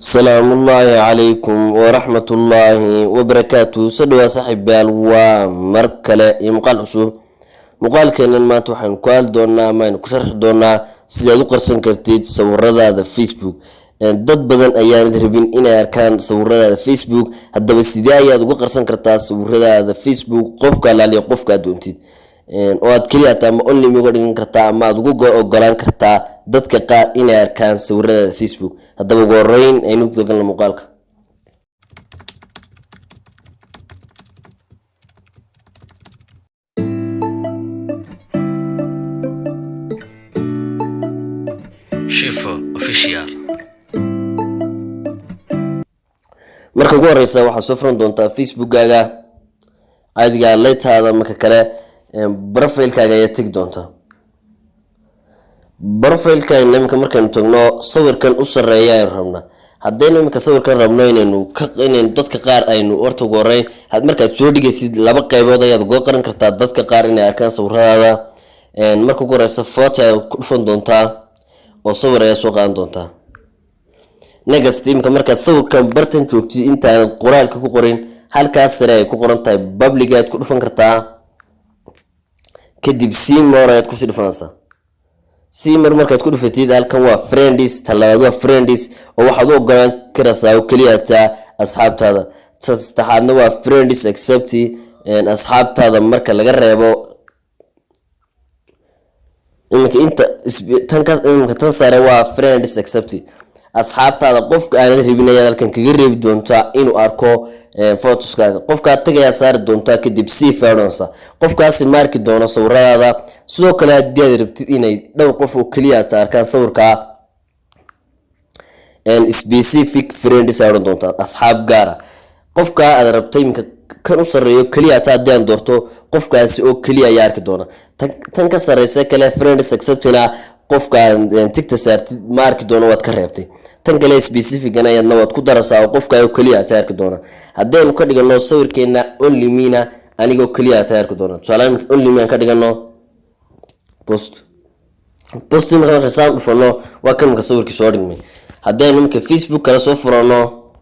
Salaamullaahi calaykum waraxmatullaahi wabarakaatu. Soo dhawaa, saaxiibayaal, waa mar kale iyo muuqaal cusub. Muuqaalkeenan maanta waxaynu ku hadli doonaa ama aynu ku sharxi doonaa sidaad u qarsan kartid sawiradaada Facebook. Dad badan ayaanad rabin inay arkaan sawiradaada Facebook. Haddaba, sidee ayaad uga qarsan kartaa sawiradaada Facebook qofka alaaliya qofka aad doontid, oo aad keliya ata ama only uga dhigan kartaa ama aad uga ogolaan kartaa dadka qaar inay arkaan sawiradaada Facebook? Haddaba, ugu horeyn aynu gudagalna muuqaalka. Shifo Official. Marka ugu horeysa, waxaad soo furan doontaa Facebookkaaga caadiga leytaada. Marka kale, profilekaaga ayaa tegi doontaa. Profileka imika markaynu tagno, sawirkan u sareeya aynu rabnaa. Haddaynu iminka sawirkan rabno inaynu dadka qaar aynu horta ugu horeyn, markaad soo dhigaysid, laba qeybood ayaad uga qaran kartaa dadka qaar inay arkaan sawiradaada. Marka ugu horeysa, photo ayaad ku dhufan doontaa oo sawir ayaa soo qaadan doontaa. Next, iminka markaad sawirkan bartan joogtid, intaanad qoraalka ku qorin, halkaas sare ay ku qoran tahay public ayaad ku dhufan kartaa. Kadib see more ayaad kusii dhufanaysaa. See more markaad ku dhufatid, halkan waa friends. Talabaad waa friends, oo waxaad u ogolaan karaysaa oo keliyataa asxaabtaada. Ta saddexaadna waa friends except, asxaabtaada marka laga reebo. Iminka inta tan ka iminka tan sare waa friends except. Asxaabtaada qofka aanad rabin ayaad halkan kaga reebi doontaa inuu arko photoskaaga. Qofkaad tagayaa saari doontaa, kadib sii feedhonsa, qofkaasi ma arki doono sawiradaada. Sidoo kale, haddii aad rabtid inay dhowr qof oo keliya aad arkaan sawirkaa, specific friends ay odhan doontaa, asxaab gaara. Qofka aad rabtay, iminka kan u sareeyo keliya ata haddii aan doorto, qofkaasi oo keliya ayaa arki doona. Tan ka sareysa kale, friends exceptina, qofka tickta saartid ma arki doono, waad ka reebtay. Tan kale, specificana, ayadna waad ku daraysaa oo qofka oo keliya ata arki doona. Haddaynu ka dhigano sawirkeena only mena, anigoo keliya ata arki doona. Tusaale, iminka only me aan ka dhigano. Post imika marka saan dhufano, waa kan imika sawirkii soo dhigmay. Haddaynu imika Facebook kale soo furano,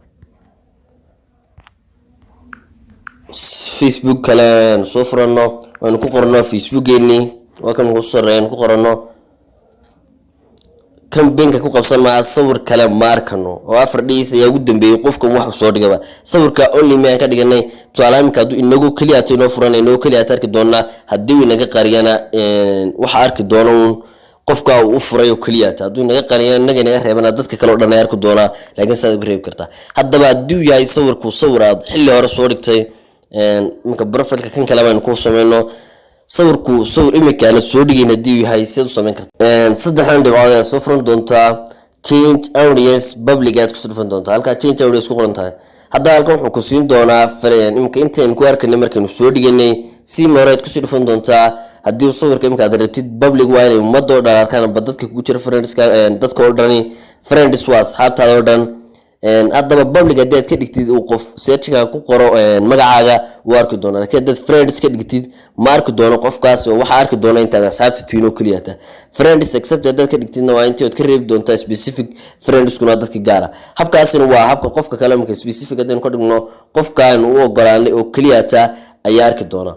Facebook kale aynu soo furano, aynu ku qorano Facebookeeni, waa kan ku sareeya, aynu ku qorano. Kan benka ku qabsan maa, sawir kale ma arkano oo 4 days ayaa ugu dambeeyey qofkan wax soo dhigaba. Sawirka only me aan ka dhiganay, tusaale, imika hadduu inagu keliya ta inoo furan, inagoo keliya ta arki doonaa. Haddii uu inaga qariyana, waxa arki doona uun qofka uu u furay oo keliya ta. Hadduu inaga qariyana, inaga inaga reebana, dadka kale oo dhan ay arki doonaa, laakiin saad uga reebi kartaa. Haddaba, haddii uu yahay sawirku sawir aad xilli hore soo dhigtay, iminka profileka kan kale baynu ku sameyno, sawirku sawir imika aanad soo dhigayn haddii uu yahay, sidaad u samayn karta? Saddexdan dhibcood ayaad soo furan doontaa, change audience public ayaad kusoo dhufan doontaa. Halkaa change audience ku qoran tahay, hadda halkan wuxuu ku siin doonaa iminka intaynu ku arkanay markaynu soo dhiganay. See more ayaad kusii dhufan doontaa. Haddii uu sawirka imika aad rabtid public, waa inay ummadda oo dhan arkaan amba dadka kugu jira friendska, dadka oo dhani. Friends waa asxaabtaada oo dhan. Haddaba, public haddii aad ka dhigtid, uu qof searchka ku qoro magacaaga, wuu arki doonaa. Laakiin haddaad friends ka dhigtid, ma arki doono qofkaas, oo waxaa arki doona intaad asxaabta tihiin oo keliya ta. Friends except haddaad ka dhigtidna, waa intii ood ka reebi doontaa. Specific friendskuna waa dadka gaara. Habkaasina waa habka qofka kale. Marka specific haddaynu ka dhigno, qofkaan u ogolaanay oo keliya ta ayaa arki doona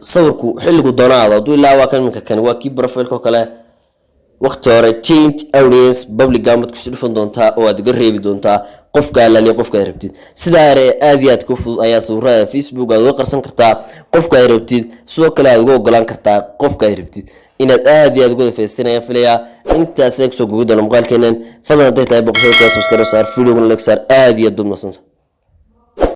sawirku xilligu doonaado hadduu ilaa. Waa kan iminka, kani waa kii profileka oo kale waqti hore. Change audience public gamad kusoo dhufan doontaa oo aad iga reebi doontaa qofka alaaliya qofka aad rabtid. Sidaa are aad iyo aad ka fudud ayaa sawirada Facebook aad uga qarsan kartaa qofka aad rabtid, sidoo kale aad uga ogolaan kartaa qofka aad rabtid. Inaad aad iyo aad uga faysteen ayaan filayaa. Intaas ay kusoo gogi doona muuqaalkeenan. Fadlan, hadday tahay boqoshada, subscribe saar, videogana like saar. Aad iyo aad baad mahadsanta.